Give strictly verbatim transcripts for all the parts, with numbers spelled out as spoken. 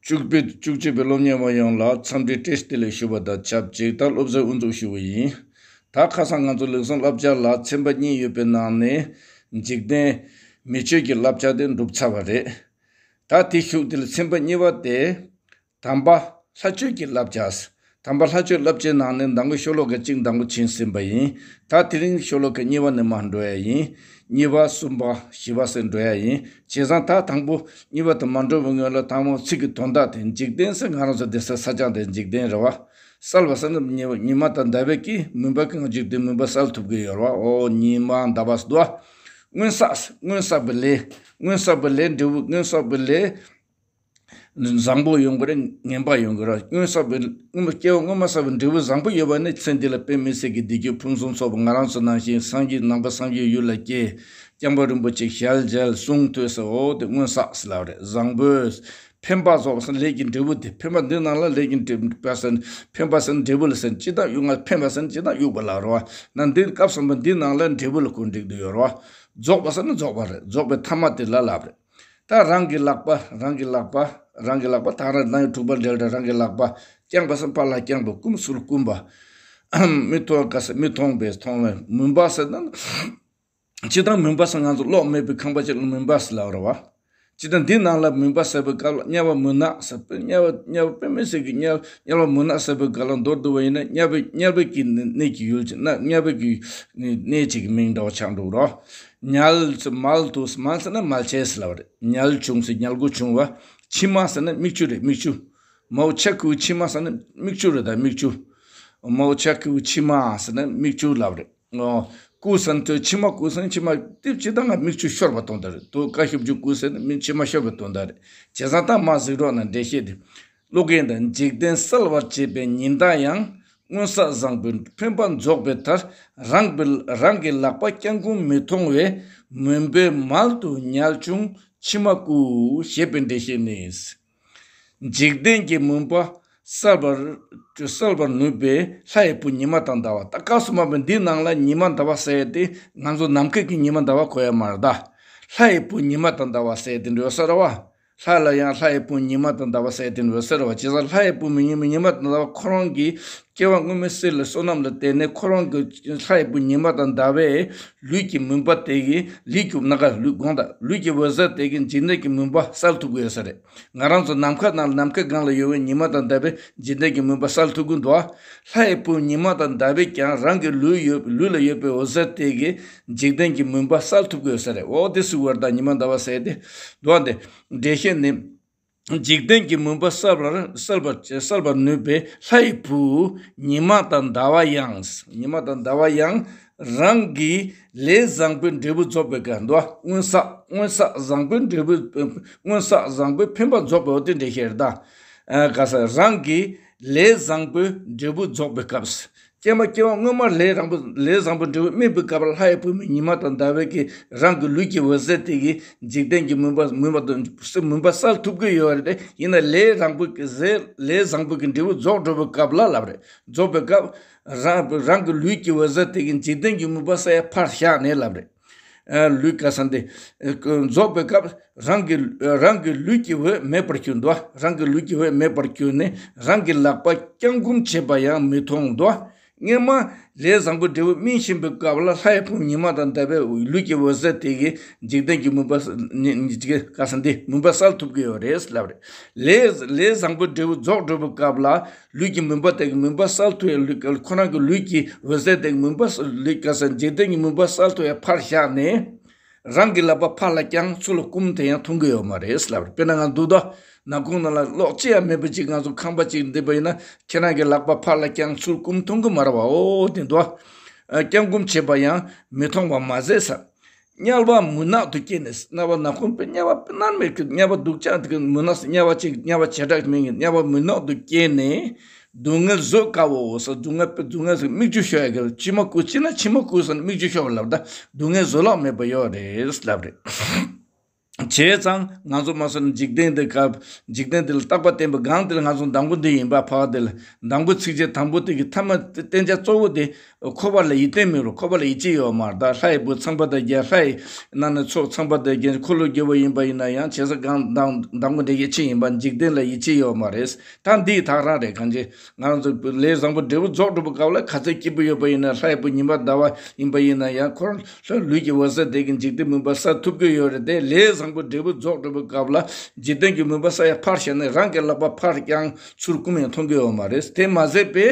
བཅུ་པའི་བཅུ་གཅིག་པའི་སློབ་གཉེར་བ་ཡོངས་ལ་འཚམས་འདྲི་བཀྲ་ཤིས་བདེ་ལེགས་ཞུ་བ་དང་ཆབས་ཅིག་ད་སློབ་ཚན་དབུ་འཛུགས་ཞུ་བ་ཡིན། ད་ཁ་སང་ང་ཚོ་ལེགས་ལམ་བསླབ་བྱ་ལ་ཚན་པ་གཉིས་ཡོད་པའི་ནང་ནས་འཇིག་རྟེན་མི་ཆོས་ཀྱི་བསླབ་བྱ་དེ་འགྲུབ་ཚར་བ་རེད། ད་དེ་ཤུགས་དེ་ལ་ཚན་པ་གཉིས་པ་དེ། དམ་པ་ལྷ་ཆོས་ཀྱི་བསླབ་བྱ། དམ་པ་ལྷ་ཆོས་བསླབ་བྱའི་ནང་ནས་མདང་དགོང་ཤོ་ལོ་ཀ་གཅིག་མདང་དགོང་ཕྱིན་ཟིན་པ་ཡིན། ད་དེ་རིང་ཤོ་ལོ་ཀ་གཉིས་པ་ནས་མར་འགྲོ་ཡ་ཡིན། གཉིས་པ་གསུམ་པ་བཞི་པ་ཟེར་འགྲོ་ཡ་ཡིན། བྱས་ཙང་ད་དང་པོ་གཉིས་པ་དུ་མ་འགྲོ་བའི་སྔོན་ལ་དང་པོ་ཚིག་གི་དོན་དག་དེ་འཇིག་རྟེན་ཟེར་ང་རང་ཚོ་བསྡད་ས་ས་ཆ་དེ་འཇིག་རྟེན་རེད་བ། གསལ་བ་ཟེར་ན་ཉི་ཉི་མ་དང་ཟླ་བའི་གི་མུན་པ་གི་ང་འཇིག་རྟེན་མུན་པ་གསལ་ཐུབ་ཀྱི་ཡོད་རེད་བ། ཨོ་ཉི་མ་ཟླ་བ་ཟེར་འདུག་བ། སྔོན་བསགས་སྔོན་བསགས་པའི་ལས། སྔོན་བསགས་པའི་ལས་འབྲས་བུ་སྔོན་བསགས་པའི་ལས། བཟང་པོ་ཡོང་གི་རེད། ངན་པ་ཡོང་གི་རེད། སྔོན་བསགས་པའི་སྔོན་མ་སྐྱེ་བ་སྔོན་མ་བསགས་པའི་འབྲས་བུ་བཟང་པོ་ཡོད་པ་ནི་ཚེ་འདི་ལ་དཔེ་མི་སྲིད་ཀྱི་བདེ་སྐྱིད་ཕུན་སུམ་ཚོགས་པ་ང་རང་ཚོ་ནང་བཞིན་སངས་རྒྱས་ནང་པ་སངས་རྒྱས་ཡུལ་ལ་སྐྱེས། སྐྱབས་མགོན་རིན་པོ་ཆེ་ཞལ་མཇལ་གསུང་ཐོས་ཟེར་འོ་དེ་སྔོན་བསགས་ཟེར་ལབ་རེད། བཟང་པོས་ཕན་པ་རྫོགས་ཟེར་ལས་ཀྱི་འབྲས་བུ་དེ་ཕན་པ་འདི་ནང་ལ་ལས་ཀྱི་འབྲས་བུ་ཟེར་ཕན་པ་ཟེར་འབྲས་བུ་ལ་ཟེར་ཅི་ལྟར་དབྱུག་ང་ཕན་པ་ཟེར་ཅི་ལྟར་དབྱུག་པ་ལབ་རེད་བ། ན་འདི་སྐབས་སམ་པ་འདི་ནང་ལ་འབྲས་བུ་ལ་གོ་འགྲིག་འདུག་ཡོད་རེད་བ། རྫོགས་པ་ཟེར་ན་རྫོགས་པ་རེད། རྫོགས་པའི་ཐ་མ་དེ་ལ་ལབ་རེད། ད་རང་གི་ལག་པ་རང་གི་ལག་པ་རང་གི་ལག་པ་ད་རང་ནང་གི་དྲུག་པ་འབྲེལ་རེད། རང་གི་ལག་པ་བརྐྱངས་པ་སམ་ཕར་ལ་བརྐྱངས་པ་བསྐུམ་ཚུར་བསྐུམ་པ། མི་མཐོང་ག་ས་མི་མཐོང་བས་མཐོང་བས་མུན་པ་ཟེར་ན། སྤྱིར་བཏང་མུན་པ་ཟེར་ང་ཚོ་གློག་མེད་པའི་ཁང་པ་ཅིག་ལ་མུན་པ་ཟེར་ལབ་རེད་བ། སྤྱིར་བཏང་འདི་ནང་ལ་མུན་པ་ཟེར་བའི་སྐབས་ལ་དམྱལ་བ་མུན་ནག་ཟེར་བའི་དམྱལ་བ་དམྱལ་བ་དཔེ་མི་སྲིད་ཀྱི་དམྱལ་དམྱལ་བ་མུན་ནག་ཟེར་བའི་སྐབས་ལ་མདོར་བསྡུ་བ་ཡིན་ན་དམྱལ་བའི་དམྱལ་བའི་གི་གནས་ཀྱི་ཡུལ་ཅིག་ན་དམྱལ་བའི་གི་གནས་ཅིག་གི་མིང་འདྲ་བ་ཆགས་འགྲོ་རོགས། དམྱལ་ཟེར་མལ་དུ་མལ་ཟེར་ན་མལ་ཆེ་ཟེར་ལབ་རེད། དམྱལ་ཆུང་ཟེར་དམྱལ་སྒོ་ཆུང་བ། མཆི་མ་ཟེར་ན་མིག་ཆུ་རེད་མིག་ཆུ། མའོ་ཆ་ཁུ་མཆི་མ་ཟེར་ན་མིག་ཆུ་རེད་ད་མིག་ཆུ། མའོ་ཆ་ཁུ་མཆི་མ་ཟེར་ན་མིག་ཆུ་ལབ་རེད། ཨོ། ཀུ་ཟེར་ན་ཐོས་མཆི་མ་ཀུ་ཟེར་ན་མཆི་མ་ཏིབ་ཅི་ད་ང་མིག་ཆུ་ཤོར་བ་གཏོང་ད་རེད། དུ་ཀ་ཤབ་ཅུ་ཀུ་ཟེར་ན་མི་མཆི་མ་ཤོར་བ་གཏོང་ད་རེད། བྱས་ཙང་ད་མ་གཟིགས་རོགས་ན་འགྲེལ་བཤད་དེ། ཀློག་གིན་དང་འཇིག་རྟེན་གསལ་བར་བྱེད་པའི་ཉི་ཟླ་ཡང་། སྔོན་བསགས་བཟང་པོའི་ཕན་པ་རྫོགས་པའི་མཐར། རང་གི་རང་གི་ལག་པ་བརྐྱང་བསྐུམ་མི་མཐོང་བས། མུན་པའི་མལ་དུ་དམྱལ་ཆུང་མཆི་མ་ཀུ། ཞེས་པའི་འགྲེལ་བཤད་ནི། འཇིག་རྟེན་གྱི་མུན་པ་བསལ་བར་བསལ་བར་ནུས་པའི་ལྷ་ཡི་བུ་ཉི་མ་དང་ཟླ་བ། ད་སྐབས་སུ་མ་པའི་འདི་ནང་ལ་ཉི་མ་ཟླ་བ་ཟེར་ཏེ་ང་ཚོ་ནམ་མཁའ་གི་ཉི་མ་ཟླ་བ་གོ་ཡ་མ་རེད་ད། ལྷ་ཡི་བུ་ཉི་མ་དང་ཟླ་བ་ཟེར་ཏེ་འགྲོ་ས་རེད་བ། ལྷ་ལ་ཡང་ལྷ་ཡི་བུ་ཉི་མ་དང་ཟླ་བ་ཟེར་ཏེ་འགྲོ་ས་རེད་བ། བྱས་ཙང་ལྷ་ཡི་བུ་མི་ཉི་མ་ཉི་མ་དང་ཟླ་བ་ཁོ་རང་གི་སྐྱེ་བ་སྔོན་མའི་སྲིད་ལ་བསོད་ནམས་ལ་བརྟེན་ནས་ཁོ་རང་གི་ལྷ་ཡི་བུ་ཉི་མ་དང་ཟླ་བས་ལུས་ཀྱི་མུན་པ་དེ་གི་ལུས་ཀྱི་ནམ་མཁའ་ལུས་དགོངས་དག་ལུས་ཀྱི་འོད་ཟེར་དེ་གི་འཇིག་རྟེན་གྱི་མུན་པ་བསལ་ཐུབ་ཀྱི་ཡོད་ས་རེད། ང་རང་ཚོ་ནམ་མཁའ་ནང་ནམ་མཁའ་སྒང་ལ་ཡོད་པའི་ཉི་མ་དང་ཟླ་བས་འཇིག་རྟེན་གྱི་མུན་པ་བསལ་ཐུབ་ཀྱི་འདུག་ལྷ་ཡི་བུ་ཉི་མ་དང་ཟླ་བས་ཀྱང་རང་གི་ལུས་ཡོད་ལུས་ལ་ཡོད་པའི་འོད་ཟེར་དེ་གིས་འཇིག་རྟེན་གྱི་མུན་པ་བསལ་ཐུབ་ཀྱི་ཡོད་ས་རེད། འོ་དེ་སུ་བར་དང་ཉི་མ་ཟླ་བ་ཟེར་ཏེ་འདུག་ཨ། འདི་འགྲེལ་བཤད་ནི། འཇིག་རྟེན་གྱི་མུན་པ་བསལ་བར་བསལ་བར་བསལ་བར་ནུས་པའི་ལྷ་ཡི་བུ་ཉི་མ་དང་ཟླ་བ་ཡང་། ཉི་མ་དང་ཟླ་བ་ཡང་རང་གི་ལས་བཟང་པོའི་འབྲས་བུ་རྫོགས་པའི་སྐབས་འདུག་སྔོན་བསགས་སྔོན་བསགས་བཟང་པོའི་འབྲས་བུ། སྔོན་བསགས་བཟང་པོའི་ཕན་པ་རྫོགས་པའི་འོ་དེ་འགྲེལ་བཤད་རེད་ད། ཨ་ག་ས་རང་གི་ལས་བཟང་པོའི་འབྲས་བུ་རྫོགས་པའི་སྐབས། སྐྱེས་མ་སྐྱེ་བ་སྔོན་མར་ལས་རང་པོ་ལས་བཟང་པོ་འབྲས་བུ་སྨིན་པའི་སྐབས་ལ་ལྷ་ཡི་བུ་མོ་ཉི་མ་དང་ཟླ་བའི་གི་རང་གི་ལུས་ཀྱི་འོད་ཟེར་དེ་གིས་འཇིག་རྟེན་གྱི་མུན་པ་མུན་པ་དང་མུན་པ་བསལ་ཐུབ་ཀྱི་ཡོད་རེད་དེ། ཡིན་ན་ལས་རང་པོ་གི་ཟེར་ལས་བཟང་པོ་གི་འབྲས་བུ་རྫོགས་འགྲོ་བའི་སྐབས་ལ་ལབ་རེད། རྫོགས་པའི་སྐབས་རང་རང་གི་ལུས་ཀྱི་འོད་ཟེར་དེ་གིས་འཇིག་རྟེན་གྱི་མུན་པ་བསལ་ཡ་ཕར་བཞག་ནས་ལབ་རེད། ཨ་ལུས་ག་ས་འདི་ཨ་རྫོགས་པའི་སྐབས་རང་གི་རང་གི་ལུས་ཀྱི་འོད་མེད་པར་གྱུར་འདུག་རང་གི་ལུས་ཀྱི་འོད་མེད་པར་གྱུར་ནས་རང་གི་ལག་པ་བརྐྱང་བསྐུམ་བྱེད་པ་ཡང་མི་མཐོང་འདུག་སྔོན་མ་ལས་བཟང་པོ་འབྲས་བུ་སྨིན་བཞིན་པའི་སྐབས་ལ་ལྷ་ཡི་བུ་ཉི་མ་དང་ཟླ་བའི་ལུས་ཀྱི་འོད་ཟེར་དེ་གིས་འཇིག་རྟེན་གྱི་མུན་པ་ནི་ནི་ག་ས་འདི་མུན་པ་བསལ་ཐུབ་ཀྱི་ཡོད་རེད་ལབ་རེད། ལས་ལས་བཟང་པོ་འབྲས་བུ་རྫོགས་འགྲོ་བའི་སྐབས་ལ། ལུས་ཀྱི་མུན་པ་དེ་གི་མུན་པ་བསལ་ཐུབ་ཡ་ལུས་ཁོ་རང་གི་ལུས་ཀྱི་འོད་ཟེར་དེ་གི་མུན་པ་ལུས་ག་ས་འཇིག་རྟེན་གྱི་མུན་པ་བསལ་ཐུབ་ཡ་ཕར་བཞག་ནས། རང་གི་ལག་པ་ཕར་ལ་བརྐྱངས་ཚུར་ལ་བསྐུམ་དེ་ཡང་མཐོང་གི་ཡོད་མ་རེད་ལབ་རེད། དཔེར་ན་ང་འདུག་ད་ནག་ཁུང་ནང་ལ་གློག་ཅི་ཡང་མེད་པ་ཅིག་ང་ཚོ་ཁང་པ་ཅིག་འདི་པ་ཡིན་ན་ཁྱེད་རང་གི་ལག་པ་ཕར་ལ་བརྐྱངས་ཚུར་བསྐུམ་མཐོང་གི་མ་རེད་བ། འོ་དེ་འདུག་ཨ། བརྐྱང་བསྐུམ་བྱེད་པ་ཡང་མི་མཐོང་བ་མ་ཟད་ས། དམྱལ་བ་མུན་ནག་ཏུ་སྐྱེས་ནས་དམྱལ་བ་ནག་ཁུང་པའི་དམྱལ་བ་དཔེ་མནར་མེད་ཀྱི་དམྱལ་བ་སྡུག་ཅག་དེ་གི་མུན་ནག་དམྱལ་བ་ཅིག་དམྱལ་བ་བྱེ་བྲག་མིང་གི་དམྱལ་བ་མུན་ནག་ཏུ་སྐྱེས་ནས་སྡུག་བསྔལ་བཟོད་དཀའ་བའོ་ཟེར། སྡུག་བསྔལ་དཔེ་སྡུག་བསྔལ་ཟེར་མིག་ཆུ་ཤོར་ཡ་གི་མཆི་མ་ཁུ་ཅི་ན་མཆི་མ་ཁུ་ཟེར་ན་མིག་ཆུ་ཤོར་བ་ལབ་ད་སྡུག་བསྔལ་བཟོད་གླགས་མེད་པ་ཡོད་རེད་ལབ་རེད། བྱས་ཙང་ང་ཚོ་མ་སོང་ན་འཇིག་རྟེན་འདི་སྐབས་འཇིག་རྟེན་འདི་ལ་རྟག་པ་བརྟན་པའི་སྒང་འདི་ལ་ང་ཚོ་འདམ་སྐོར་འདི་ཡིན་པ། ཕ་ག་འདི་ལ་འདམ་སྐོར་ཚིགས་བཅད་དང་པོ་དེ་གི་ཐ་མ་བསྟན་བྱ་གཙོ་བོ་དེ་འཁོར་བ་ལ་ཡིད་བརྟན་མེད་རུང་འཁོར་བ་ལ་ཡིད་ཆེས་ཡོད་མ་རེད། ད་ལྷ་ཡི་བུ་ཚངས་པ་དང་མཇལ། ལྷ་ཡི་ནང་ན་ཚོགས་ཚངས་པ་དང་མཇལ། འཁོར་ལོས་སྒྱུར་བ་ཡིན་པ་ཡིན་ན་ཡང་བྱས་ཙང་སྒང་འདམ་འདམ་སྐོར་འདི་ཡིད་ཆེས་ཡིན་པ། འཇིག་རྟེན་ལ་ཡིད་ཆེས་ཡོད་མ་རེད། ད་འདི་ཐག་རང་རེད། གང་ཅི་ང་རང་ཚོ་ལས་བཟང་པོ་འབྲས་བུ་རྫོགས་འགྲོ་བའི་སྐབས་ལ་ག་ཚོད་སྐྱིད་པོ་ཡོད་པ་ཡིན་ན། ལྷ་ཡི་བུ་ཉི་མ་ཟླ་བ་ཡིན་པ་ཡིན་ན་ཡང་ཁོ་རང་ལྷ་ལུས་ཀྱི་འོད་གསལ་དེ་གི་འཇིག་རྟེན་མུན་པ་བསལ་ཐུབ་ཀྱི་ཡོད་རེད་དེ། ལས་བཟང་པོ་འབྲས་བུ་རྫོགས་འགྲོ་བའི་སྐབས་ལ་འཇིག་རྟེན་གྱི་མུན་པ་བསལ་ཡ་ཕར་བཞག་ནས་རང་གི་ལག་པ་ཕར་བརྐྱངས་ཚུར་བསྐུམ་ཡང་མཐོང་གི་ཡོད་མ་རེད། དེ་མ་ཟད་པའི་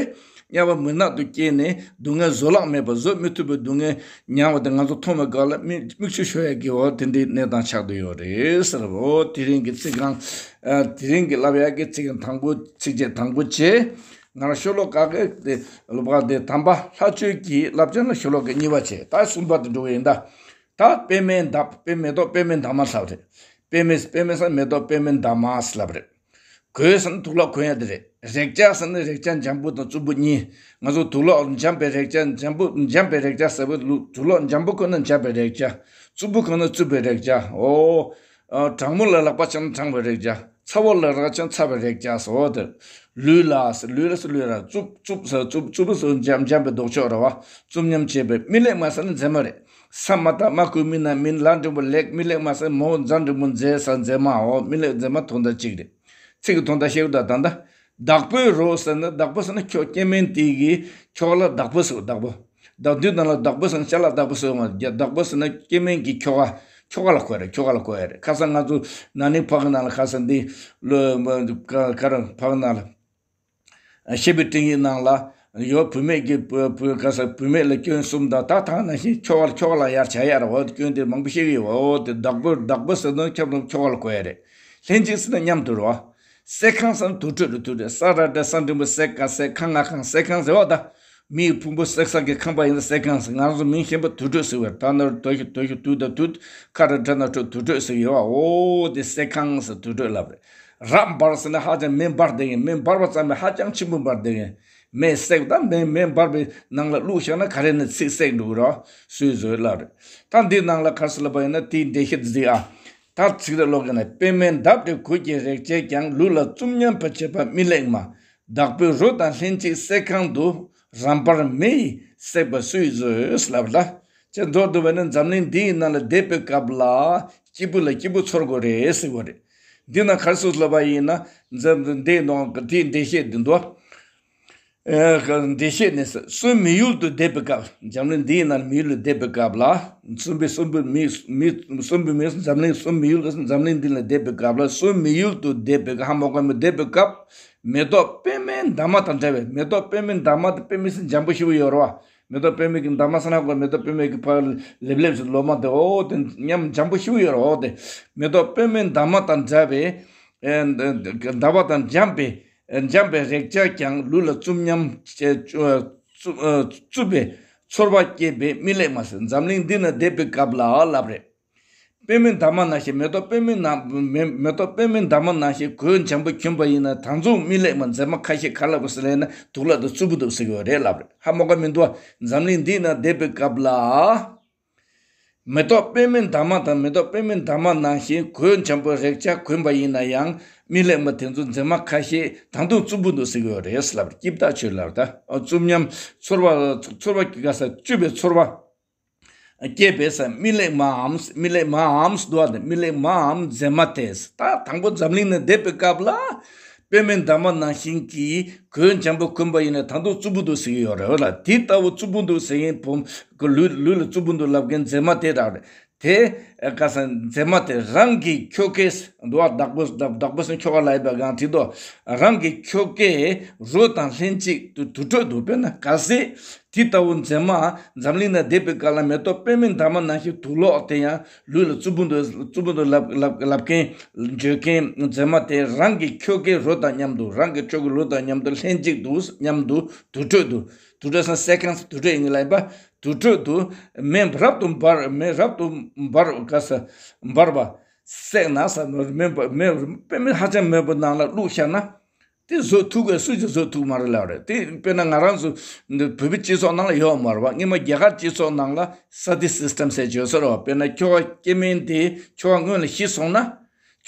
དམྱལ་བ་མུན་ནག་ཏུ་སྐྱེས་ནས་སྡུག་བསྔལ་བཟོད་གླགས་མེད་པ་བཟོད་མི་ཐུབ་པའི་སྡུག་བསྔལ་མྱངས་པ་དེ་ང་ཚོ་མཐོང་བའི་སྐབས་ལ་མིག་མིག་ཆུ་ཤོར་ཡ་གི་འོ་དེ་འདྲའི་གནས་སྟངས་ཆགས་བསྡད་ཡོད་རེད་ཟེར། འོ་དེ་རིང་གི་ཚིག་རྐང་། ཨ། དེ་རིང་གི་བསླབ་ཡག་གི་ཚིག་རྐང་དང་པོ། ཚིགས་བཅད་དང་པོ་བྱས། ང་རང་ཤོ་ལོ་ཀ་གི་དེ་ལོ་པ་དེ་དམ་པ་ལྷ་ཆོས་ཀྱི་བསླབ་བྱ་ལ་ཤོ་ལོ་ཀ་གཉིས་པ་བྱས། ད་གསུམ་པ་དེ་འགྲོ་གི་ཡིན་ད། ད་པདྨའི་འདབ། པདྨའི་མེ་ཏོག་པདྨའི་འདབ་མ་ལབ་རེད། པདྨའི་པདྨའི་ས་མེ་ཏོག་པདྨའི་འདབ་མ་ལབ་རེད། གོས་ཟེར་ན་དུག་ལོག་གོན་ཡ་དེ་རེད། རེག་བྱ་ཟེར་ན་རེག་བྱ་འཇམ་པོ་དང་རྩུབ་པོ་གཉིས། ང་ཚོ་དུག་ལོག་འཇམ་པའི་རེག་བྱ་འཇམ་པོ། འཇམ་པའི་རེག་བྱ་ཟེར་བའི་ལུགས། དུག་ལོག་འཇམ་པོ་གོན་ན་འཇམ་པའི་རེག་བྱ། རྩུབ་པོ་གོན་ན་རྩུབ་པའི་རེག་བྱ། འོ། ཨ། གྲང་མོ་ལ་ལག་པ་འཆང་ན་གྲང་བའི་རེག་བྱ། ཚ་བོ་ལ་ལག་པ་འཆང་ན་ཚ་བའི་རེག་བྱ་ཟེར་བ་དེ། ལུས་ལ་ཟེར། ལུས་ལ་ཟེར། ལུས་ར་རྩུབ་རྩུབ་ཟེར། རྩུབ་རྩུབ་པོ་ཟེར། འཇམ་འཇམ་པའི་ལྡོག་ཕྱོགས་རེད་བ། རྩུབ་ཉམས་ཆེ་བའི། མི་ལེགས་མ་ཟེར་ན་མཛེས་མ་རེད། ས་མ་བཏགས་མ་གུ་མི་ན་མིན། ལ་འགྲེང་བུ་ལེགས། མི་ལེགས་མ་ཟེར། མོ་ཛ་འགྲེང་བུ་མཛེས་ཟེར། མཛེས་མ། འོ་མི་ལེགས་མཛེས་མ་དོན་དག་གཅིག་རེད། ཚིག་གི་དོན་དག་བཤད་ཀྱི་འདུག་ད་ལྟ། བདག་པོའི་རོ་ཟེར་ན། བདག་པོ་ཟེར་ན་ཁྱོ་སྐྱེ་དམན་དེ་གི་ཁྱོ་ག་ལ་བདག་པོ་ཟེར། བདག་པོ། བདག་དུས་ནང་ལ་བདག་པོ་ཟེར་ན་ཅ་ལག་བདག་པོ་ཟེར་བ། བདག་པོ་ཟེར་ན་སྐྱེ་དམན་གྱི་ཁྱོ་ག། ཁྱོ་ག་ལ་གོ་ཡ་རེད། ཁྱོ་ག་ལ་གོ་ཡ་རེད། ཁ་སང་ང་ཚོ་ན་ནིང་ཕ་གི་ནང་ལ། ཁ་སང་འདི་ལོ་ག་ག་རང་ཕ་གི་ནང་ལ། བཤད་པའི་སྤྲིང་ཡིག་ནང་ལ་ཡོད། བུད་མེད་ཀྱི་བུ་བུ་ག་ས་བུད་མེད་ལ་སྐྱོན་གསུམ་དང་། ད་ཐང་ནང་བཞིན་ཁྱོ་ག་ལ་ཁྱོ་ག་ལ་ཡར་བྱ་ཡ་ར་འོ་སྐྱོན་དེ་མང་པོ་བཤད་ཀྱི་ཡོད། འོ་དེ་བདག་པོ། བདག་པོ་ཟེར་དུས་ཁྱབ་དང་ཁྱོ་ག་ལ་གོ་ཡ་རེད། ལྷན་ཅིག་ཟེར་ན་མཉམ་དུ་རེད་བ། བསྲེག་ཁང་ཟེར་ན་དུར་ཁྲོད་རེད། དུར་ཁྲོད། ས་ར་བཏགས་ས་འགྲེང་བུ་སྲེ་ག་སྲེག། ཁ་ང་ཁང་། བསྲེག་ཁང་ཟེར་བ་ད། མི་ཡི་ཕུང་པོ་བསྲེག་ས་གི་ཁང་པ་ཡིན་ན་བསྲེག་ཁང་ཟེར། ང་རང་ཚོ་མིང་གཞན་པ་དུར་ཁྲོད་ཟེར་བས། ད་ན་རོ་དོ་ཞོ་དོ་ཞོ་དུ་དང་དུད། ཁ་ར་ཁྲ་ན་ཁྲོ། དུར་ཁྲོད་ཟེར་ཡོད་བ། འོ་དེ་བསྲེག་ཁང་ཟེར། དུར་ཁྲོད་ལབ་རེད། རབ་འབར་ཟེར་ན་ཧ་ཅང་མེ་འབར་བསྡད་མཁན། མེ་འབར་བ་ཙམ་མེད། ཧ་ཅང་ཆེན་པོ་འབར་བསྡད་མཁན། མེ་བསྲེགས། ད་མེ་མེ་འབར་བའི་ནང་ལ་བླུགས་བཞག་ན་ག་རེ་ནས་ཚིག་བསྲེགས་འགྲོ་གི་རེད། སུས་བཟོས་ལབ་རེད། ད་འདིའི་ནང་ལ་ག་རེ་ཟེར་ལབ་པ་ཡིན་ན། དེའི་འགྲེལ་བཤད་འདི་ཨ། ད་ཚིག་རེ་ཀློག་གི་ན། པདྨའི་འདབ་དེ་གོས་ཀྱི་རེག་བྱས་ཀྱང་། ལུས་ལ་རྩུབ་ཉམས་པར་བྱེད་པ་མི་ལེགས་མ། བདག་པོའི་རོ་དང་ལྷན་ཅིག་བསྲེག་ཁང་དུ། རབ་འབར་མེ་ཡིས་བསྲེགས་པ་སུས་བཟོས་ལབ་ལ། ཅེས་མདོར་བསྡུ་བ་ནི་འཛམ་གླིང་འདིའི་ནང་ལ་བསྡད་པའི་སྐབས་ལ་སྐྱིད་པོ་ལ་སྐྱིད་པོ་ཚོར་དགོས་རེད་ཟེར་བ་རེད། འདི་ན་ག་རེ་ཟེར་ལབ་པ་ཡིན་ན། འཛམ་འདིའི་ནང་གི་དེའི་འགྲེལ་བཤད་འདི་འདུག་ཨེ། འགྲེལ་བཤད་ནི། གསུམ་མི་ཡུལ་དུ་བསྡད་པའི་སྐབས། འཛམ་གླིང་འདིའི་ནང་མི་ཡུལ་ལ་བསྡད་པའི་སྐབས་ལ། གསུམ་པའི་གསུམ་པའི་མི་མི་གསུམ་པའི་མི། འཛམ་གླིང་གསུམ་མི་ཡུལ། འཛམ་གླིང་འདི་ལ་བསྡད་པའི་སྐབས་ལ། གསུམ་མི་ཡུལ་དུ་བསྡད་པའི་སྐབས། ཧ་མོ་ག་མི་བསྡད་པའི་སྐབས། མེ་ཏོག་པདྨའི་འདབ་མ་དང་འདྲ་བའི། མེ་ཏོག་པདྨའི་འདབ་མ་དེ། པདྨའི་ས་འཇམ་པོ་ཞེ་པོ་ཡོད་རེད་བ། མེ་ཏོག་པདྨའི་གི་འདབ་མ་ཟེར་ན་གོ། མེ་ཏོག་པདྨའི་གི་ཕར་ལེབ་ལེབ་ཟེར་ལོ་མ་དེ། འོ་དེ་མཉམ་འཇམ་པོ་ཞེ་པོ་ཡོད་རེད། འོ་དེ་མེ་ཏོག་པདྨའི་འདབ་མ་དང་འདྲ་བའི། ཨེ། འདབ་མ་དང་འཇམ་པའི། ཨེ། འཇམ་པའི་རེག་བྱས་ཀྱང་། ལུས་ལ་རྩུབ་ཉམས་ཆེ། རྩུབ་རྩུབ་པའི་ཚོར་བ་སྐྱེས་པས་མི་ལེགས་མ་ཟེར། འཛམ་གླིང་འདི་ན་བསྡད་པའི་སྐབས་ལ་ལབ་རེད། པདྨའི་འདབ་མ་ནང་བཞིན། མེ་ཏོག་པདྨའི་ནང་། མེ་མེ་ཏོག་པདྨའི་འདབ་མ་ནང་བཞིན་གོས་འཇམ་པོ་གྱོན་པ་ཡིན་ན། ད་དུང་མི་ལེགས་མ་མཛེས་མ་ཁ་ཤས་ག་རེ་ལབ་དགོས་ཟེར་ལབ་ན། དུག་ལོག་དང་རྩུབ་པོ་འདུག་ཟེར་གྱི་ཡོད་རེད་ལབ་རེད། ཧ་མོ་ག་མི་འདུག་བ། འཛམ་གླིང་འདི་ན་བསྡད་པའི་སྐབས་ལ། མེ་ཏོག་པདྨའི་འདབ་མ་དང་། མེ་ཏོག་པདྨའི་འདབ་མ་ནང་བཞིན་གོས་འཇམ་པོ་རེག་བྱས་གྱོན་པ་ཡིན་ན་ཡང་། མི་ལེགས་མ་དེ་ཚོ་མཛེས་མ་ཁ་ཤས་ད་དུང་རྩུབ་པོ་འདུག་ཟེར་གྱི་ཡོད་རེད་ལབ་རེད། སྐྱིད་པོ་ཐག་ཆོད་ལབ་རེད། ད་རྩུབ་ཉམས་ཚོར་བ། ཚོར་བ་གི་ག་ས་རྩུབ་པའི་ཚོར་བ། སྐྱེས་པས་ཟེར། མི་ལེགས་མའམ། མི་ལེགས་མའམ་འདུག་བ། དེ་མི་ལེགས་མའམ་མཛེས་མ་དེ། ད་དང་པོ་འཛམ་གླིང་ན་བསྡད་པའི་སྐབས་ལ། པདྨའི་འདབ་མ་ནང་བཞིན་གྱི་གོས་འཇམ་པོ་གྱོན་པ་ཡིན་ན་ད་དུང་རྩུབ་པོ་འདུག་ཟེར་གྱི་ཡོད་རེད་ལ། དེ་ལྟ་བུ་རྩུབ་པོ་འདུག་ཟེར་མཁན་བུ་གི་ལུས་ལུས་ལ་རྩུབ་པོ་འདུག་ལབ་མཁན་མཛེས་མ་དེ་རང་རེད། དེ་ག་ས་མཛེས་མ་དེ་རང་གི་ཁྱོ་གས་འདུག་བ། བདག་པོ་བདག་བདག་པོ་ཟེར་ཁྱོ་ག་ལབ་པ་གང་དེ་དོ། རང་གི་ཁྱོ་གས་རོ་དང་ལྷན་ཅིག་ཏུ་དུར་ཁྲོད་དུ། དཔེར་ན་གལ་སྲིད། དེ་ལྟ་བུ་མཛེས་མ་འཛམ་གླིང་ན་བསྡད་པའི་སྐབས་ལ། མེ་ཏོག་པདྨའི་འདབ་མ་ནང་བཞིན་དུག་ལོག་དེ་ཡང་ལུས་ལ་རྩུབ་པོ་འདུག་རྩུབ་པོ་འདུག་ལབ་ལབ་ལབ་མཁན་བརྗོད་མཁན་མཛེས་མ་དེ་རང་གི་ཁྱོ་གའི་རོ་དང་མཉམ་དུ། རང་གི་ཁྱོ་གའི་རོ་དང་མཉམ་དུ་ལྷན་ཅིག་ཏུ་མཉམ་དུ་དུར་ཁྲོད་དུ། དུར་ཁྲོད་ཟེར་ན་བསྲེག་ཁང་ཟེར། དུར་ཁྲོད་ཡིན་གྱི་ལབ་པ། དུར་ཁྲོད་དུ་མེ་རབ་ཏུ་འབར། མེ་རབ་ཏུ་འབར་ག་ས་འབར་བ་བསྲེགས་ན་ཟེར། མེ་མེ་པདྨའི་ཧ་ཅང་མོད་པའི་ནང་ལ་བླུགས་བཞག་ན། དེ་བཟོ་ཐུབ་དགོས། སུས་ཀྱང་བཟོ་ཐུབ་མ་རེད་ལབ་རེད། དེ་དཔེར་ན་ང་རང་ཚོ་འདི་བོད་པའི་སྤྱི་ཚོགས་ནང་ལ་ཡོད་མ་རེད་བ། སྔོན་མ་རྒྱ་གར་སྤྱི་ཚོགས་ནང་ལ་སྭ་ཏི་སིས་ཊམ་ཟེར་བརྗོད་ས་རེད་བ། དཔེར་ན་ཁྱོ་ག་སྐྱེ་དམན་དེ་ཁྱོ་ག་སྔོན་ལ་ཤི་སོང་ན།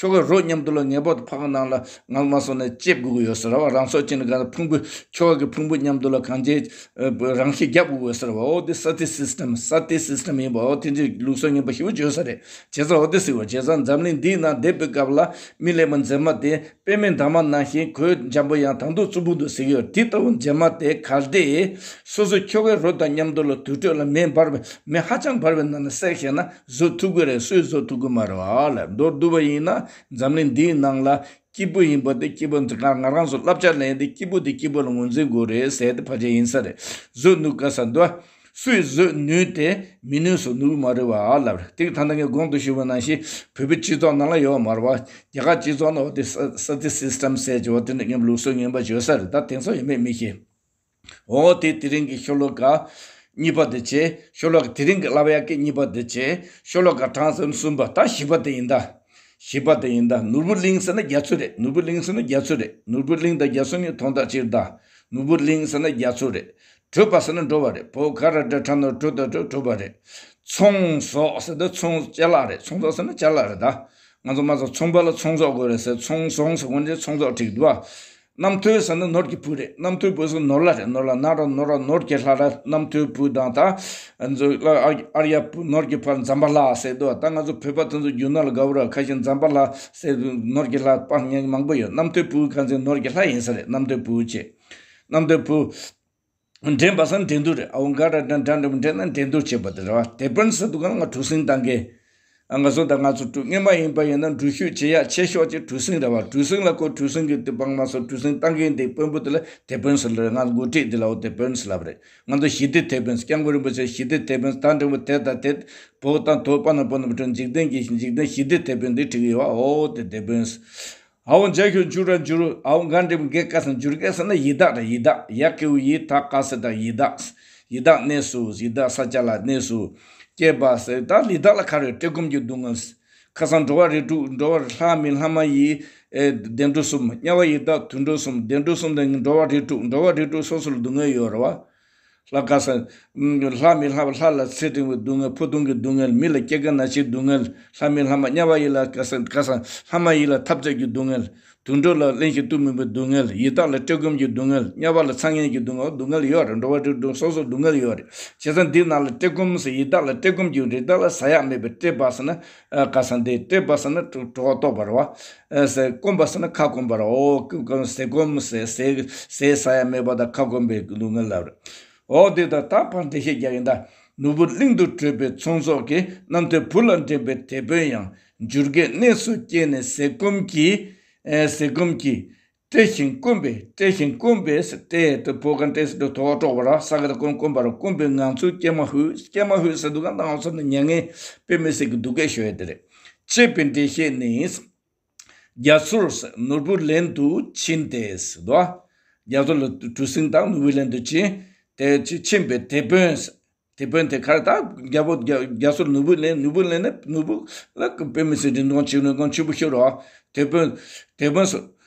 ཁྱོ་གའི་རོ་མཉམ་དུ་ལ་ངེས་པར་དུ་ཕ་གི་ནང་ལ་ངལ་མ་སོང་ནས་སྐྱེ་དགོས་ཀྱི་ཡོད་ཟེར་བ། རང་སྲོག་བཅད་ནས་ག་ཕུང་པོ་ཁྱོ་ག་གི་ཕུང་པོ་མཉམ་དུ་ལ་གང་ཅི་རང་ཤི་རྒྱག་དགོས་ཀྱི་ཡོད་ཟེར་བ། འོ་དེ་སྭ་ཏི་སིས་ཊམ། སྭ་ཏི་སིས་ཊམ་ཡིན་པ། འོ་དེ་འདྲའི་ལུགས་སྲོལ་ངན་པ་ཞེ་པོ་བརྗོད་ས་རེད། བྱས་ཙང་འོ་དེ་ཟེར་བ། བྱས་ཙང་འཛམ་གླིང་འདིའི་ནང་བསྡད་པའི་སྐབས་ལ་མི་ལས་མ་མཛེས་མ་དེ་དཔེ་མེད་འདབ་མ་ནང་བཞིན་གོས་འཇམ་པོ་ཡང་དང་དུ་རྩུབ་པོ་འདུག་ཟེར་གྱི་ཡོད། དེ་ལྟ་བུ་མཛེས་མ་དེ་གལ་ཏེ་སོ་སོ་ཁྱོ་གའི་རོ་དང་མཉམ་དུ་ལ་དུར་ཁྲོད་ལ་མེ་འབར་བའི་མེ་ཧ་ཅང་འབར་བའི་ནང་ན་བསྲེགས་བཞག་ན་བཟོ་ཐུབ་ཀྱི་རེད། སུས་བཟོ་ཐུབ་ཀྱི་མ་རེད་བ་ལ། མདོར་བསྡུ་བ་ཡིན་ན་འཛམ་གླིང་འདིའི་ནང་ལ་སྐྱིད་པོ་ཡིན་པ་དེ། སྐྱིད་པོ་འདི་ང་ང་རང་ཚོ་བསླབ་བྱ་ལེན་དེ་སྐྱིད་པོ་དེ་སྐྱིད་པོ་ལ་ངོས་འཛིན་དགོས་རེད་ཟེར་ཏེ་ཕལ་ཆེར་ཡིན་ས་རེད། བཟོ་ནུས་དཀའ་ས་འདུག་སུས་བཟོ་ནུས་ཏེ་མི་ནུས་སུ་ནུས་མ་རེད་བ་ལབ་རེད། དེ་གི་ད་ལྟ་ངས་གོང་དུ་ཞུས་པ་ནང་བཞིན་བོད་པའི་སྤྱི་ཚོགས་ནང་ལ་ཡོད་མ་རེད་བ། རྒྱ་གར་སྤྱི་ཚོགས་ནང་འོ་དེ་ས་ས་ཏི་སིས་ཊམ་ཟེར་གྱི་འོ་དེ་འདྲ་ངན་ལུགས་སྲོལ་ངན་པ་བརྗོད་ས་རེད། ད་དེང་སང་ཡོད་མེད་མི་ཤེས། འོ་དེ་དེ་རིང་གི་ཤོ་ལོ་ཀ་གཉིས་པ་དེ་བྱས། ཤོ་ལོ་ཀ་དེ་རིང་གི་བསླབ་ཡག་གི་གཉིས་པ་དེ་བྱས། ཤོ་ལོ་ཀ་གྲངས་ཚད་གསུམ་པ། ད་བཞི་པ་དེ་ཡིན་ད། བཞི་པ་དེ་ཡིན་ད། ནོར་བུ་གླིང་ཟེར་ན་རྒྱ་མཚོ་རེད། ནོར་བུ་གླིང་ཟེར་ན་རྒྱ་མཚོ་རེད། ནོར་བུ་གླིང་དང་རྒྱ་མཚོ་གཉིས་དོན་དག་གཅིག་རེད་ད། ནོར་བུ་གླིང་ཟེར་ན་རྒྱ་མཚོ་རེད། བྲོས་པ་ཟེར་ན་འགྲོ་བ་རེད། བོ་ག་ར་སྒྲ་ཁྲ་ནོར་བྲོས་དང་བྲོས་བྲོས་པ་རེད། ཚོང་ཟོག་ཟེར་ན་ཚོང་ཅ་ལག་རེད། ཚོང་ཟོག་ཟེར་ན་ཅ་ལག་རེད་ད། ང་ཚོ་མ་ཚོ་ཚོང་པ་ལ་ཚོང་ཟོག་དགོས་རེད་ཟེར། ཚོང་ཟོག་ཟེར་དགོས་ན་ཚོང་ཟོག་འགྲིག་འདུག་བ། རྣམ་ཐོས་ཟེར་ན་ནོར་གྱི་བུ་རེད། རྣམ་ཐོས་བུ་ཟེར་ནོར་ལྷ་རེད། ནོར་ལྷ་ན་རོ་ནོར་ར་ནོར་གྱི་ལྷ་ར་རྣམ་ཐོས་བུ་དང་། ད་ཨ་ནི་ཚོ་ཨར་ཨར་ཡ་བུ་ནོར་གྱི་ཕ་ཛམ་བྷ་ལ་ཟེར་འདུག་ད་ང་ཚོ་བོད་པ་དེ་ཚོ་རྒྱུ་ནོར་ལ་དགའ་བོ་ར། ཁ་ཤས་ཛམ་བྷ་ལ་ཟེར་ནོར་གྱི་ལྷ་སྤར་མཁན་མང་པོ་ཡོད། རྣམ་ཐོས་བུ་གང་ཚེ་ནོར་གྱི་ལྷ་ཡིན་ས་རེད། རྣམ་ཐོས་བུ་བྱས། རྣམ་ཐོས་བུ། འདྲེན་པ་ཟེར་ན་འགྲན་བསྡུར་རེད། ཨའོ་ག་ར་འདྲ་འདྲ་འདྲ་འདྲེན་ན་འགྲན་བསྡུར་བྱེད་པ་དེ་རེད་བ། དེད་དཔོན་ཟེར་དུས་ག་ང་གྲུ་གཟིངས་བཏང་མཁན། ཨ་ང་ཚོ་དང་ང་ཚོ་གྲུ་སྔོན་མ་ཡིན་པ་ཡིན་ན་འགྲུལ་བཞུད་བྱེད་ཡག་ཆེ་ཤོས་ཅིག་གྲུ་གཟིངས་རེད་བ། གྲུ་གཟིངས་ལ་ཁོ་གྲུ་གཟིངས་ཀྱི་དེ་སྤང་མ་སོ་གྲུ་གཟིངས་བཏང་མཁན་དེ་དཔོན་པོ་དེ་ལ་དེད་དཔོན་ཟེར་ལ། ང་འགོ་ཁྲིད་དེ་ལ་འོ་དེད་དཔོན་ཟེར་ལབ་རེད། ང་ཚོ་ཞི་བདེ་དེད་དཔོན། སྐྱབས་མགོན་རིན་པོ་ཆེ་ཞི་བདེ་དེད་དཔོན། ད་འགྲེང་བུ་དེ་དང་དེ་བོ་དང་དོ་པ་ན་པོ་ན་པོ་འགྲོ། འཇིག་རྟེན་གྱི་འཇིག་རྟེན་ཞི་བདེ་དེད་དཔོན་དེ་བྲིས་ཡོད་བ། འོ་དེ་དེད་དཔོན། ཨའོ་འཇའ་ཤུག་འཇུ་ར་འཇུ་རུ། ཨའོ་ག་འགྲེང་བུ་གེ་ཀ་ས་ན་འཇུར་གེ་ས་ན་ཡི་དྭགས་རེད། ཡི་དྭགས། ཡ་གི་གུ་ཡི་ད་ག་ས་ད་ཡི་དྭགས། ཡི་དྭགས་གནས་སུ། ཡི་དྭགས་ས་ཆ་ལ་གནས་སུ། སྐྱེས་པ་ཟེར་ད་ཡི་དྭགས་ལ་ག་རེ། བཀྲེས་སྐོམ་གྱི་སྡུག་བསྔལ། ཁ་སང་འགྲོ་བ་རིགས་དྲུག་འགྲོ་བ་ལྷ་མི་ལྷ་མ་ཡི་ཨེ་བདེ་འགྲོ་གསུམ། དམྱལ་བ་ཡི་དྭགས་དུད་འགྲོ་གསུམ། བདེ་འགྲོ་གསུམ་དང་འགྲོ་བ་རིགས་དྲུག་འགྲོ་བ་རིགས་དྲུག་སོ་སོ་ལ་སྡུག་བསྔལ་ཡོད་རེད་བ། ལྷ་ཁ་སང་། ལྷ་མི་ལྷ་ལྷ་ལ་ཚེ་རིང་བའི་སྡུག་བསྔལ། ཕོ་ལྟུང་གི་སྡུག་བསྔལ། མི་ལ་སྐྱེ་རྒ་ན་འཆིའི་སྡུག་བསྔལ། ལྷ་མི་ལྷ་མ་དམྱལ་བ་ཡི་ལ་ཁ་སང་ཁ་སང་ལྷ་མ་ཡི་ལ་འཐབ་རྩོད་ཀྱི་སྡུག་བསྔལ། དུད་འགྲོ་ལ་གླེན་ཞིང་གཏུབ་མི་བའི་སྡུག་བསྔལ། ཡི་དྭགས་ལ་བཀྲེས་སྐོམ་གྱི་སྡུག་བསྔལ། དམྱལ་བ་ལ་ཚ་ངན་གྱི་སྡུག་བསྔལ། སྡུག་བསྔལ་ཡོད་རེད། འགྲོ་བ་རིགས་དྲུག་སོ་སོ་སྡུག་བསྔལ་ཡོད་རེད། བྱས་ཙང་འདི་ནང་ལ་བཀྲེས་སྐོམ་ཟེར་ཡི་དྭགས་ལ་བཀྲེས་སྐོམ་གྱི་རེད། ཡི་དྭགས་ལ་ཟ་ཡག་མེད་པའི་བཀྲེས་པ་ཟེར་ན་ཁ་སང་དེ་བཀྲེས་པ་ཟེར་ན་གྲོད་ཁོག་ལྟོགས་པ་རེད་བ། ཟེར་སྐོམ་པ་ཟེར་ན་ཁ་སྐོམ་པ་རེད། འོ་ཟས་སྐོམ་ཟས་ཟས་ཟས་ཟ་ཡག་མེད་པ་དང་ཁ་སྐོམ་པའི་སྡུག་བསྔལ་ལབ་རེད། འོ་དེ་ད་ད་ཕར་འགྲེལ་བཤད་རྒྱག་ཡིན་ད། ནོར་བུ་གླིང་དུ་བྲོས་པའི་ཚོང་ཟོག་གིས། རྣམ་ཐོས་བུ་ལ་འདྲེན་པའི་དེད་དཔོན་ཡང་། འཇུར་གེགས་གནས་སུ་སྐྱེས་ནས་ཟས་སྐོམ་གྱིས། ཨེ་ཟས་སྐོམ་གྱིས། བཀྲེས་ཤིང་སྐོམ་པས། བཀྲེས་ཤིང་སྐོམ་པས་ཟེར་བཀྲེས་དེ་བོ་ག་བཀྲེས་ཟེར་དུས་དོ་བ་དཀྲོག་པ་ར། ས་ག་ད་སྐོམ་སྐོམ་པ་ར། སྐོམ་པའི་ངང་ཚུལ་སྐྱེལ་མ་ཕོད། སྐྱེལ་མ་ཕོད་ཟེར་དུས་ག་ད་ང་ཚོ་ནི་མྱ་ངན་དཔེ་མི་སྲིད་ཀྱི་སྡུག་སྐད་ཤོད་ཡ་དེ་རེད། ཅེས་པའི་འགྲེལ་བཤད་ནི། རྒྱ་མཚོར་ནོར་བུ་ལེན་དུ་ཕྱིན་ཏེ་ཟེར་དོ། རྒྱ་མཚོ་ལ་གྲུ་གཟིངས་དང་ནོར་བུ་ལེན་དུ་ཕྱིན། དེ་ཕྱིན་པའི་དེད་དཔོན། དེད་དཔོན་དེ་ག་རེ་ད་རྒྱ་བོ་རྒྱ་རྒྱ་མཚོར་ནོར་བུ་ལེན། ནོར་བུ་ལེན་ནས་ནོར་བུ་ལ་དཔེ་མི་སྲིད་རིན་ཐང་ཆེ་ནོ་གང་ཆེན་པོ་ཤོར་རོ། དེད་དཔོན། དེད་དཔོན་སོ།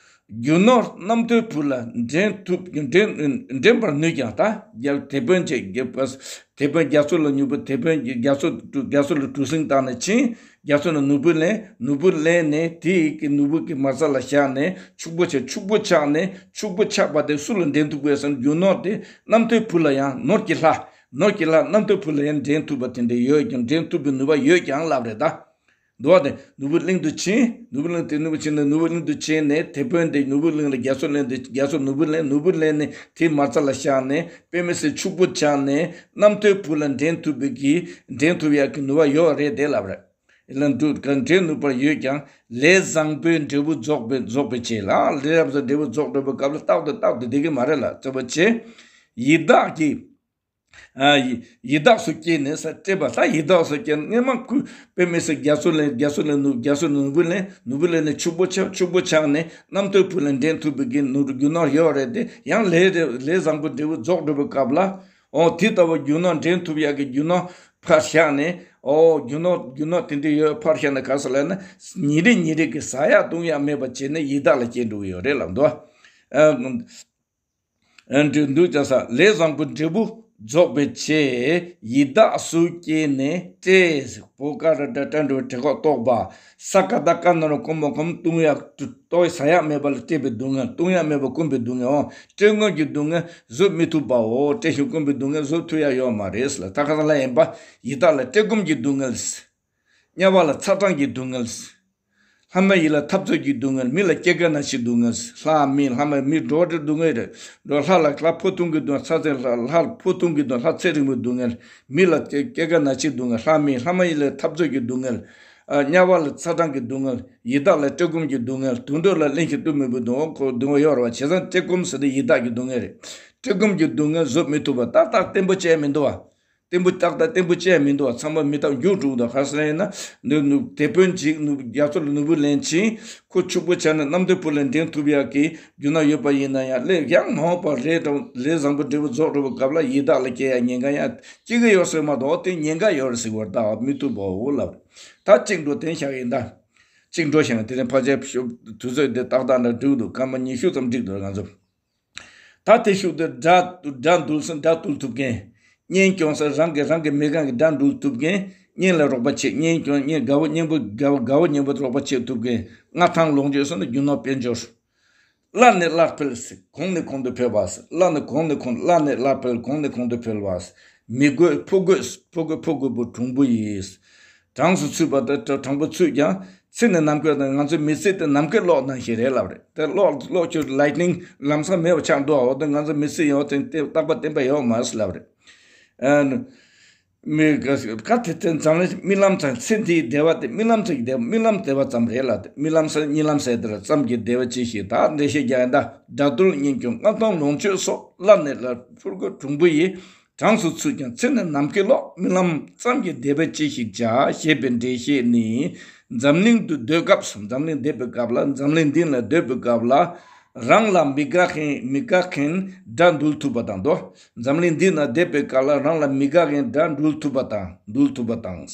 རྒྱུ་ནོར་རྣམ་ཐོས་བུ་ལ་འདྲེན་ཐུབ་འདྲེན་འདྲེན་པར་ནུས་ཀྱང་། ད་རྒྱ་དེད་དཔོན་བྱས་རྒྱ་དེད་དཔོན་རྒྱ་མཚོ་ལ་ནོར་བུ། དེད་དཔོན་གྱིས་རྒྱ་མཚོ་རྒྱ་མཚོ་ལ་གྲུ་གཟིངས་བཏང་ནས་ཕྱིན། རྒྱ་མཚོ་ནས་ནོར་བུ་ལེན། ནོར་བུ་ལེན་ནས་དེ་ཡི་གི་ནོར་བུ་གི་མ་རྩ་ལ་བཞག་ནས་ཕྱུག་པོ་བྱས། ཕྱུག་པོ་ཆགས་ནས། ཕྱུག་པོ་ཆགས་པ་དེ་སུ་ལ་འདྲེན་ཐུབ་དགོས་ཟེར་ན། རྒྱུ་ནོར་དེ་རྣམ་ཐོས་བུ་ལ་ཡང་། ནོར་གྱི་ལྷ། ནོར་གྱི་ལྷ་རྣམ་ཐོས་བུ་ལ་ཡང་འདྲེན་ཐུབ་པ་དེ་འདྲ་ཡོད་ཀྱང་། འདྲེན་ཐུབ་པའི་ནུས་པ་ཡོད་ཀྱང་ལབ་རེད་ད། འདུག་བ་དེ་ནོར་བུ་གླིང་དུ་ཕྱིན། ནོར་བུ་གླིང་དེ་ནོར་བུ་ཕྱིན་ནས། ནོར་བུ་གླིང་དུ་ཕྱིན་ནས་དེད་དཔོན་དེ་ནོར་བུ་གླིང་ལ་རྒྱ་མཚོ་ལེན་ཏེ། རྒྱ་མཚོ་ནོར་བུ་ལེན། ནོར་བུ་ལེན་ནས་དེའི་མ་རྩ་ལ་བཞག་ནས་དཔེ་མི་སྲིད་ཕྱུག་པོ་ཆགས་ནས། རྣམ་ཐོས་བུ་ལ་འདྲེན་ཐུབ་པའི་གི་འདྲེན་ཐུབ་ཡག་གི་ནུས་པ་ཡོད་རེད་དེ་ལབ་རེད། ལ་འདུག་ག་འདྲེན་ནུས་པ་ཡོད་ཀྱང་། ལས་བཟང་པོའི་འབྲས་བུ་རྫོགས་པའི་རྫོགས་པའི་ཆེད་ལ། ལས་རབ་ཏུ་འབྲས་བུ་རྫོགས་འགྲོ་བའི་སྐབས་ལ་རྟག་ཏུ་རྟག་ཏུ་བསྡད་ཀྱི་མ་རེད་ལ། རྩོད་པ་བྱེད། ཡི་དྭགས་ཀྱིས། ཨ་ཡི་ཡི་དྭགས་སུ་སྐྱེས་ནས་ཟེར་བཀྲེས་པ། ད་ཡི་དྭགས་སུ་སྐྱེས་ནས་སྔོན་མ་ཁོས་དཔེ་མི་སྲིད་རྒྱ་མཚོ་ལེན། རྒྱ་མཚོ་ལེན་ནོར། རྒྱ་མཚོ་ནོར་བུ་ལེན། ནོར་བུ་ལེན་ནས་ཕྱུག་པོ་ཆགས། ཕྱུག་པོ་ཆགས་ནས་རྣམ་ཐོས་བུ་ལ་འདྲེན་ཐུབ་པའི་གི་ནོར་རྒྱུ་ནོར་ཡོད་རེད་དེ། ཡང་ལས་རེ་ལས་བཟང་པོ་འབྲས་བུ་རྫོགས་འགྲོ་བའི་སྐབས་ལ། འོ་དེ་ལྟ་བུ་རྒྱུ་ནོར་འདྲེན་ཐུབ་ཡག་གི་རྒྱུ་ནོར་ཕར་བཞག་ནས། འོ་རྒྱུ་ནོར་རྒྱུ་ནོར་དེ་འདྲ་ཡོད་ཕར་བཞག་ནས་ག་རེ་ཟེར་ལབ་ན། ཉིན་རེ་ཉིན་རེ་གི་ཟ་ཡག་བཏུང་ཡག་མེད་པ་བྱས་ནས་ཡི་དྭགས་ལ་སྐྱེས་འགྲོ་གི་ཡོད་རེད་ལབ་འདུག་ཨ་འདུག་ཀྱང་ས་ལས་བཟང་པོའི་འབྲས་བུ་རྫོགས་པའི་ཕྱིར། ཡི་དྭགས་སུ་སྐྱེས་ནས་སྤྲེལ། བོ་ཀ་ར་སྒྲ་སྒྲ་འགྲོ་བའི་གྲེ་ཁོག་ལྟོགས་པ། ས་ཀ་བཏགས་སྐ་ན་རོ་སྐོ་མ་སྐོམ། ལྟུང་ཡག་ལྟོགས་ཟ་ཡག་མེད་པ་ལ་སྤྲད་པའི་སྡུག་བསྔལ། ལྟུང་ཡག་མེད་པ་སྐོམ་པའི་སྡུག་བསྔལ། འོ་སྤྲད་སྐོམ་གྱི་སྡུག་བསྔལ་བཟོད་མི་ཐུབ་པའོ། སྤྲད་ཞིང་སྐོམ་པའི་སྡུག་བསྔལ་བཟོད་ཐུབ་ཡག་ཡོད་མ་རེད་ལ། ད་ཁ་སང་ལ་ཡིན་པ་ཡི་དྭགས་ལ་སྤྲད་སྐོམ་གྱི་སྡུག་བསྔལ། དམྱལ་བ་ལ་ཚ་གྲང་གི་སྡུག་བསྔལ། ལྷ་མ་ཡིན་ལ་འཐབ་རྩོད་ཀྱི་སྡུག་བསྔལ། མི་ལ་སྐྱེ་རྒ་ན་འཆིའི་སྡུག་བསྔལ། ལྷ་མི་ལྷ་མ་མི་འགྲོ་བ་སྡུག་བསྔལ་རེད། འགྲོ་ལྷ་ལ་ལྷ་འཕོ་ལྟུང་གི་སྡུག་བསྔལ། ཚ་ཚེ་ལྷ་ལྷ་འཕོ་ལྟུང་གི་སྡུག་བསྔལ། ལྷ་ཚེ་རིང་པོའི་སྡུག་བསྔལ། མི་ལ་སྐྱེ་སྐྱེ་རྒ་ན་འཆིའི་སྡུག་བསྔལ། ལྷ་མི་ལྷ་མ་ཡིན་ལ་འཐབ་རྩོད་ཀྱི་སྡུག་བསྔལ། ཨ་དམྱལ་བ་ལ་ཚ་གྲང་གི་སྡུག་བསྔལ། ཡི་དྭགས་ལ་བཀྲེས་སྐོམ་གྱི་སྡུག་བསྔལ། དུད་འགྲོ་ལ་གླེན་ཞིང་གཏུབ་མི་བུ་སྡུག་ཁོ་སྡུག་བསྔལ་ཡོད་རེད་བ། བྱས་ཙང་བཀྲེས་སྐོམ་ཟེར་དེ་ཡི་དྭགས་ཀྱི་སྡུག་བསྔལ་རེད། བཀྲེས་སྐོམ་གྱི་སྡུག་བསྔལ་བཟོད་མི་ཐུབ་པ། ཏག་ཏག་བརྟན་པོ་བྱས་མི་འདུག་བ། བརྟན་པོ་ཏག་ཏག་བརྟན་པོ་བཅས་མི་འདུག་བ། ཚང་མ་མི་རྟག་འགྱུར་འགྲོ་འདུག་ག་རེ་ཟེར་ན་ནུ་ནུ་དེད་དཔོན་ཅིག་ནུ་རྒྱ་མཚོ་ལ་ནོར་བུ་ལེན་ཕྱིན་ཁོ་ཕྱུག་པོ་ཆགས་ནས་གནམ་བདེ་ཕུ་ལས་འདྲེན་ཐུབ་ཡག་གི་རྒྱུ་ནོར་ཡོད་པ་ཡིན་ན་ཡང་ལས་ཡང་མ་འོངས་པར་ལས་དང་ལས་བཟང་པོ་འབྲས་བུ་རྫོགས་འགྲོ་བའི་སྐབས་ལ་ཡི་དྭགས་ལ་སྐྱེ་ཡག་ཉེན་ཁ་ཡང་སྐྱེ་གི་ཡོད་ཟེར་མ་གཏོགས་དེ་ཉེན་ཁ་ཡོད་རེད་ཟེར་བར་ད་མི་ཐུབ་པའོ་ལབ་རེད། ད་གཅིག་འགྲོ་དེ་བཞག་ཡིན་ད། གཅིག་འགྲོ་བཞག་དེ་ནས་ཕལ་ཆེར་དུས་ཚོད་དེ་ཏག་ཏག་འདྲ་འགྲིག་འདུག་སྐར་མ་ཉི་ཤུ་ཙམ་འགྲིག་འདུག་ང་ཚོ། ད་དེ་ཤུགས་དེ་དགྲ་དགྲ་འདུལ་སེམས་དགྲ་འདུལ་ཐུབ་མཁན། གཉེན་སྐྱོང་སེམས་རང་གིས་རང་གི་མི་རྒན་གྱི་དགྲ་འདུལ་ཐུབ་མཁན། གཉེན་ལ་རོགས་པ་བྱེད། གཉེན་སྐྱོང་གཉེན་དགའ་བོ་གཉེན་པོ་དགའ་བོ་དགའ་བོ་གཉེན་པོ་རོགས་པ་བྱེད་ཐུབ་མཁན། མངའ་ཐང་ལོངས་སྤྱོད་སོགས་ནི་རྒྱུ་ནོར་དཔལ་འབྱོར། སླར་ནས་སླར་འཕེལ། གོང་ནས་གོང་དུ་འཕེལ་བ། སླར་ནས་གོང་ནས་གོང་སླར་ནས་སླར་འཕེལ། གོང་ནས་གོང་དུ་འཕེལ་བ། མི་རྒོད་ཕོ་རྒོད་ཕོ་རྒོད་ཕོ་རྒོད་པོ་གྲུང་པོ་ཡིས། གྲངས་སུ་ཚུད་པ་དང་གྲངས་པོ་ཚུད་ཀྱང་ཚེ་ནི་ནམ་མཁའི་དང་ང་ཚོའི་མི་ཚེ་དེ་ནམ་མཁའི་གློག་ནང་བཞིན་རེད་ལབ་རེད། དེ་གློག་གློག་ཆུ་ལའི་ཊི་ནིང་ལམ་སང་མེད་པ་ཆགས་འགྲོ་བ། འོ་དེ་ང་ཚོའི་མི་ཚེ་ཡང་དེ་རྟག་པ་བརྟན་པ་ཡོད་མ་རེད་ལབ་རེད། ཨ་མི་ག་དེ་དེ་འཛམ་གླིང་རྨི་ལམ་ཙམ། ཚེ་འདིའི་བདེ་བ་དེ་རྨི་ལམ་ཙམ་གྱི་བདེ་བ་རྨི་ལམ་བདེ་བ་ཙམ་རེད་ལབ། དེ་རྨི་ལམ་ཟེར་གཉིད་ལམ་ཟེར་དེ་ལ་ཙམ་གྱི་བདེ་བ་ཅི་ཞིག་ད་འགྲེལ་བཤད་རྒྱག་ཡིན་ད། དགྲ་འདུལ་གཉེན་སྐྱོང་མངའ་ཐང་ལོངས་སྤྱོད་སོགས་སླར་ནས་སླར་ཕོ་རྒོད་གྲུང་པོ་ཡིས། གྲངས་སུ་ཚུད་ཀྱང་ཚེ་ནི་ནམ་མཁའི་གློག་རྨི་ལམ་ཙམ་གྱི་བདེ་བ་ཅི་ཞིག་བྱ་ཞེས་པའི་འགྲེལ་བཤད་ནི། འཛམ་གླིང་དུ་སྡོད་སྐབས་སུ། འཛམ་གླིང་བསྡད་པའི་སྐབས་ལ། འཛམ་གླིང་འདི་ན་སྡོད་པའི་སྐབས་ལ། རང་ལ་མི་དགའ་མཁན་མི་དགའ་མཁན་དགྲ་འདུལ་ཐུབ་པ་དང་དོ། འཛམ་གླིང་འདི་ན་བསྡད་པའི་སྐབས་ལ་རང་ལ་མི་དགའ་མཁན་དགྲ་འདུལ་ཐུབ་པ་དང་འདུལ་ཐུབ་པ་དང་།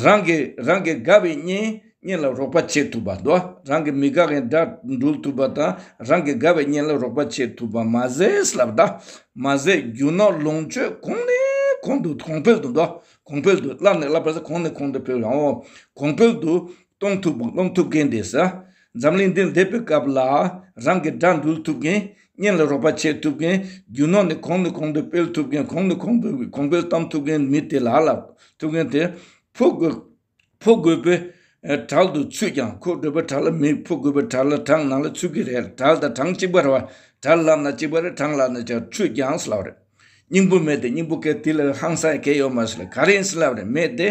རང་གི་རང་གི་དགའ་བའི་གཉེན་གཉེན་ལ་རོགས་པ་བྱེད་ཐུབ་པ་དོ། རང་གི་མི་དགའ་མཁན་དགྲ་འདུལ་ཐུབ་པ་དང་། རང་གི་དགའ་བའི་གཉེན་ལ་རོགས་པ་བྱེད་ཐུབ་པ་མ་ཟད་ལབ་ད། མ་ཟད་རྒྱུ་ནོར་ལོངས་སྤྱོད་གོང་ནས་གོང་དུ་གོང་འཕེལ་དུ་འགྲོ། གོང་འཕེལ་དུ་སླར་ནས་སླར་འཕེལ་ཟེར་གོང་ནས་གོང་དུ་འཕེལ་ཡང་། གོང་འཕེལ་དུ་གཏོང་ཐུབ་གཏོང་ཐུབ་མཁན་དེ་ཟེར། འཛམ་གླིང་འདིར་བསྡད་པའི་སྐབས་ལ་རང་གི་དགྲ་འདུལ་ཐུབ་མཁན། གཉེན་ལ་རོགས་པ་བྱེད་ཐུབ་མཁན། རྒྱུ་ནོར་ནི་གོང་ནས་གོང་དུ་འཕེལ་ཐུབ་མཁན། གོང་ནས་གོང་དུ་གོང་འཕེལ་གཏོང་ཐུབ་མཁན་མི་དེ་ལ་ལབ་ཐུབ་མཁན་དེ་ཕོ་རྒོད་ཕོ་རྒོད་པོའི་གྲལ་དུ་ཚུད་ཀྱང་། ཕོ་རྒོད་པོའི་གྲལ་ལ་མི་ཕོ་རྒོད་པོའི་གྲལ་ལ་གྲངས་ནང་ལ་ཚུད་ཀྱི་རེད། གྲལ་དང་གྲངས་གཅིག་པ་རེད་བ། གྲལ་ལབ་ན་གཅིག་པ་རེད། གྲངས་ལབ་ན་ཅིག་ཚུད་ཀྱང་ཟེར་ལབ་རེད། སྙིང་པོ་མེད་དེ། སྙིང་པོ་སྐད་དེ་ལ་ཧང་སང་གལ་ཡོད་མ་ཟེར་ལ། ག་རེ་ཡིན་ཟེར་ལབ་རེད། མེད་དེ།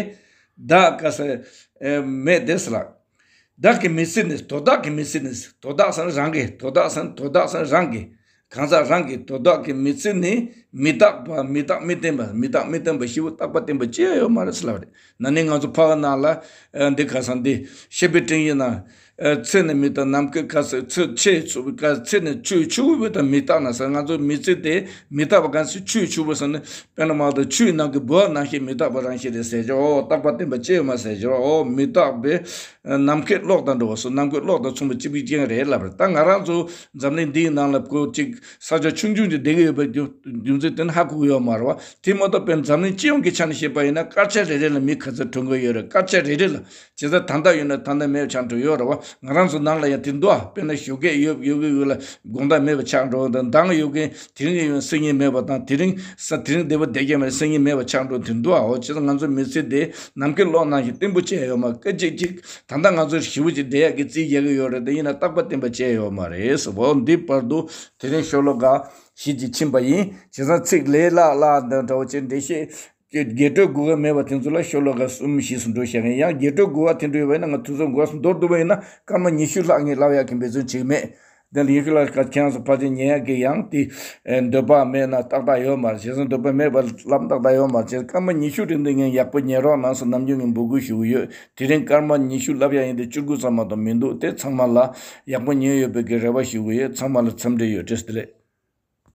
བདག་ག་ཟེར་མེད་དེ་ཟེར་ལ། བདག་གི་མི་ཚེ་ནི། དོ་བདག་གི་མི་ཚེ་ནི། དོ་བདག་ཟེར་ན་རང་གི། དོ་བདག་ཟེར་ན་དོ་བདག་ཟེར་ན་རང་གི། གང་ཟག་རང་གི་དོ་བདག་གི་མི་ཚེ་ནི་མི་རྟག་པ། མི་རྟག་མི་བརྟན་པ། མི་རྟག་མི་བརྟན་པ་ཞེ་པོ་རྟག་པ་བརྟན་པ་ཅི་ཡང་ཡོད་མ་རེད་ཟེར་ལབ་རེད། ན་ནིང་ང་ཚོ་ཕ་གི་ནང་ལ་འདི་ག་ས་འདི་བཤད་པའི་སྤྲིང་ཡིག་ནང་། ཚེ་ནི་མི་རྟག་ནམ་མཁའི་ག་ས་ཚེ་ཆེས་ཚུགས་པའི་སྐབས། ཚེ་ནི་ཆུས་ཕྱུག་པའི་དང་མི་རྟག་ན་ཟེར། ང་ཚོ་མི་ཚེ་དེ་མི་རྟག་པ་གང་ཞིག་ཆུས་ཕྱུག་པ་ཟེར་ན། དཔེར་ན་མ་གཏོགས་ཆུའི་ནང་གི་འབུ་བ་ནང་བཞིན་མི་རྟག་པ་རང་བཞིན་རེད་ཟེར་ཆོག་འོ་རྟག་པ་བརྟན་པ་ཅི་ཡང་ཡོད་མ་ཟེར་ཆོག་འོ་མི་རྟག་པའི་ནམ་མཁའི་གློག་དང་འདྲ་བ་སོགས་ནམ་མཁའི་གློག་དང་མཚུངས་པ་གཅིག་པའི་རྐྱེན་རེད་ལབ་རེད། ད་ང་རང་ཚོ་འཛམ་གླིང་འདིའི་ནང་ལ་ཁོ་གཅིག་ས་ཆ་ཆུང་ཆུང་ཅིག་བསྡད་ཀྱི་ཡོད་པའི་རྒྱུ་རྒྱུ་མཚན་དེ་ནི་ཧ་གོ་གི་ཡོད་མ་རེད་བ། དེ་མ་གཏོགས་དཔེར་ན་འཛམ་གླིང་སྤྱི་ཡོངས་ཀྱི་ཆ་ནས་བཤད་པ་ཡིན་ན་སྐར་ཆ་རེ་རེ་ལ་མི་ག་ཚོད་གྲོངས་ཀྱི་ཡོད་རེད། སྐར་ཆ་རེ་རེ་ལ། བྱས་ཙང་ད་ལྟ་ཡོད་ན་ད་ལྟ་མེད་པ་ཆགས་འགྲོ་ཡོད་རེད་བ། ང་རང་ཚོ་ནང་ལ་ཡང་དེ་འདུག་ཨ། དཔེར་ན་ཞོགས་ཀས་ཡོད་ཡོད་ཀྱི་ཡོད་ལ་དགོང་དག་མེད་པ་ཆགས་འགྲོ་དང་། མདང་ཡོད་མཁན་དེ་རིང་ཡོད་སང་ཉིན་མེད་པ་དང་། དེ་རིང་ས་དེ་རིང་བདེ་པོ་བསྡད་ཀྱི་མ་རེད་སང་ཉིན་མེད་པ་ཆགས་འགྲོ་དེ་འདུག་ཨ། འོ་བྱས་ཙང་ང་ཚོ་མི་ཚེ་དེ་ནམ་མཁའི་གློག་ནང་བཞིན་བརྟན་པོ་བཅས་ཡོད་མ་སྐད་ཅིག་ཅིག་ད་ལྟ་ང་ཚོ་ཞེ་པོ་ཅིག་བསྡད་ཡག་གི་རྩིས་རྒྱག་གི་ཡོད་རེད། དེ་ཡིན་ན་རྟག་པ་བརྟན་པ་བཅས་ཡོད་མ་རེད་ཟེར། འོ་འདི་བར་དུ་དེ་རིང་ཤོ་ལོ་ཀ་བཞི་ཅིག་ཕྱིན་པ་ཡིན། བྱས་ཙང་ཚིག་ལེ་ལག་ལ་འདི་འདྲ་བོ་ཅིག་འགྲེལ་བཤད། རྒྱས་སྤྲོས་དགོས་ཀ་མེད་པ་དེ་ཚོ་ལ་ཤོ་ལོ་ཀ་གསུམ་བཞི་ཙམ་འགྲོ་བཞག་གིན། ཡང་རྒྱས་སྤྲོས་དགོས་པ་དེ་འདྲ་ཡོད་པ་ཡིན་ན། ང་དུས་ཚོད་འགོར་སོང་མདོར་བསྡུས་པ་ཡིན་ན་སྐར་མ་ཉི་ཤུ་ལྷག་ངས་ལབ་ཡག་གི་འབད་བརྩོན་བྱེད་ཀྱི་མེད། དེ་ལ་ཉི་ཤུ་ལྷག་ཁྱེད་རང་ཚོ་ཕལ་ཆེར་ཉན་ཡག་གི་ཡང་དེ་འདོད་པ་མེད་ན་ཏག་ཏག་ཡོད་མ་རེད། བྱས་ཙང་འདོད་པ་མེད་པ་ལབ་ཏག་ཏག་ཡོད་མ་རེད། བྱས་ཙང་སྐར་མ་ཉི་ཤུ་རིང་དུ་ངས་ཡག་པོ་ཉན་རོགས་གནང་ཟེར་ནམ་རྒྱུན་ངས་འབོད་སྐུལ་ཞུ་གི་ཡོད། དེ་རིང་སྐར་མ་ཉི་ཤུ་ལབ་ཡག་ཡིན་དེ་བཅུ་དགུ་ཙམ་མ་གཏོགས་མི་འདུག་དེ་ཚང་མ་ལ་ཡག་པོ་ཉན་ཡོད་པའི་གི་རེ་བ་ཞུ་གི་ཡོད། ཚང་མ་ལ་འཚམས་འདྲི་ཡོད། བཀྲ་ཤིས་བདེ་ལེགས།